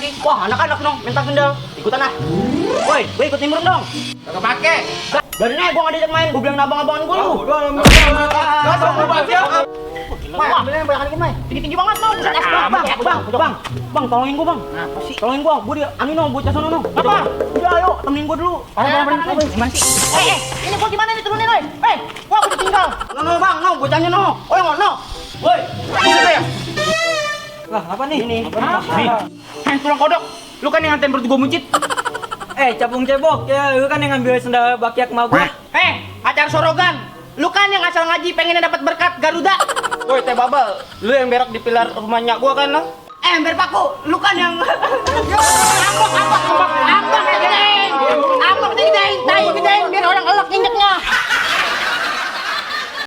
lagi. Wah, anak-anak dong, minta sendal. Ikutan ah. Woi, gue ikut nimbrung dong. Kagak pakai. Dari nih gue nggak diajak main, gue bilang abang-abangan gue lu. Wah, ambilnya yang banyak main. Tinggi-tinggi banget mau. Bang, tolongin gue bang. Apa sih? Tolongin gue. Gue dia, angin dong, bocah sono dong. Apa? Udah ayo, temenin gue dulu. Gimana sih? Ini gue gimana nih turunin, woi? Gua aku ditinggal. No, bang, no, bocahnya no. Oh, no. Woi, bisa ya? Lah, apa nih? Ini. Nih, tulang kodok. Lu kan yang nganterin perut gue muncit. Capung cebok, ya lu kan yang ngambil sendal bakyak mau gua. Acar sorogan. Lu kan yang asal ngaji pengennya dapat berkat Garuda. Woi, teh babal. Lu yang berak di pilar rumahnya gua kan, lo? Ember paku, lu kan yang ambak gedein, tai gedein biar orang elok injeknya.